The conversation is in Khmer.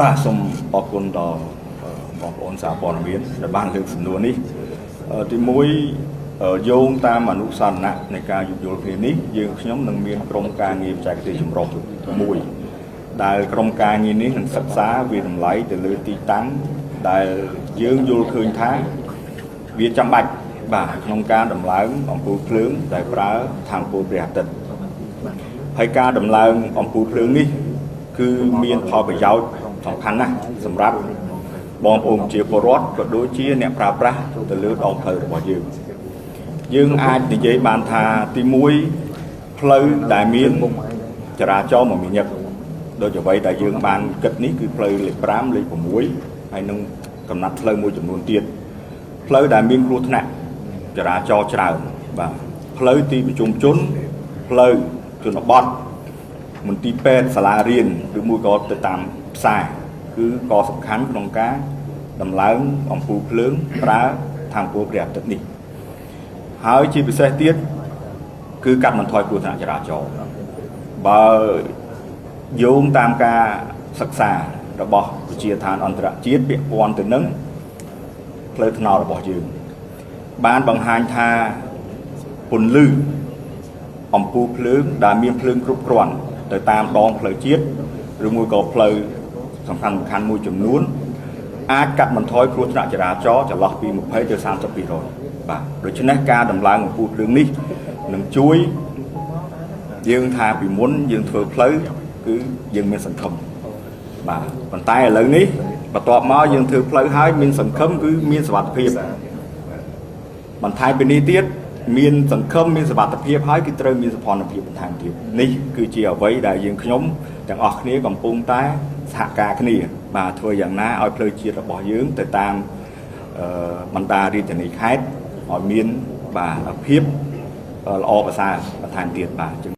បាទសូមអរគុណដល់បងប្អូនសារព័ត៌មានដែលបានលើកសំណួរនេះទី1យោងតាមអនុស្សរណៈនៃការយោគយល់គ្នានេះយើងខ្ញុំនឹងមានក្រុមការងារបច្ចេកទេសចម្រុះមួយដែលក្រុមការងារនេះនឹងសិក្សាវាតម្លៃទៅលើទីតាំងដែលយើងយល់ឃើញថាវាចាំបាច់បាទក្នុងការដំឡើងអំពូលភ្លើងដែលប្រើថាមពលព្រះអាទិត្យហើយការដំឡើងអំពូលភ្លើងនេះគឺមានផលប្រយោជន៍សំខាន់ណាស់សម្រាប់បងប្អូនជាពលរដ្ឋក៏ដូចជាអ្នកប្រើប្រាស់ទៅលើដងផ្លូវរបស់យើងយើងអាចនិយាយបានថាទី1ផ្លូវដែលមានចរាចរណ៍មមាញឹកដូចអ្វីដែលយើងបានគិតនេះគឺផ្លូវលេខ5លេខ6ហើយនឹងកំណត់ផ្លូវមួយចំនួនទៀតផ្លូវដែលមានគ្រោះថ្នាក់ចរាចរណ៍ច្រើនបាទផ្លូវទីប្រជុំជនផ្លូវជនបទមន្ទីរពេទ្យសាលារៀនឬមួយក៏ទៅតាមផ្សារគឺក៏សំខាន់ក្នុងការដំឡើងអំពូលភ្លើងប្រើថាមពលព្រះអាទិត្យនេះហើយជាពិសេសទៀតគឺកាត់បន្ថយគ្រោះថ្នាក់ចរាចរណ៍បើយោងតាមការសិក្សារបស់វិទ្យាឋានអន្តរជាតិពាក់ព័ន្ធទៅនឹងផ្លូវថ្នល់របស់យើង បានបង្ហាញថាពន្លឺអំពូលភ្លើងដែលមានភ្លើងគ្រប់គ្រាន់ទៅតាមដងផ្លូវជាតិឬមួយក៏ផ្លូវសំខាន់សំខាន់មួយចំនួនអាចកាត់បន្ថយគ្រោះថ្នាក់ចរាចរណ៍ចន្លោះពី20ទៅ30%បាទដូច្នេះការដំឡើងអំពូលភ្លើងនេះនឹងជួយយើងថាពីមុនយើងធ្វើផ្លូវគឺយើងមានសង្ឃឹមបាទប៉ុន្តែឥឡូវនេះបន្ទាប់មកយើងធ្វើផ្លូវហើយមានសង្ឃឹមគឺមានសុវត្ថិភាព បន្ថែមពីនេះទៀតមានសង្ឃឹមមានសុវត្ថិភាពហើយគឺត្រូវមានសោភ័ណភាពបន្ថែមទៀតនេះគឺជាអ្វីដែលយើងខ្ញុំទាំងអស់គ្នាកំពុងតែសហការគ្នាបាទធ្វើយ៉ាងណាឲ្យផ្លូវជាតិរបស់យើងទៅតាមបណ្ដារាជធានីខេត្តឲ្យមានបាទភាពល្អប្រសើរបន្ថែមទៀតបាទ។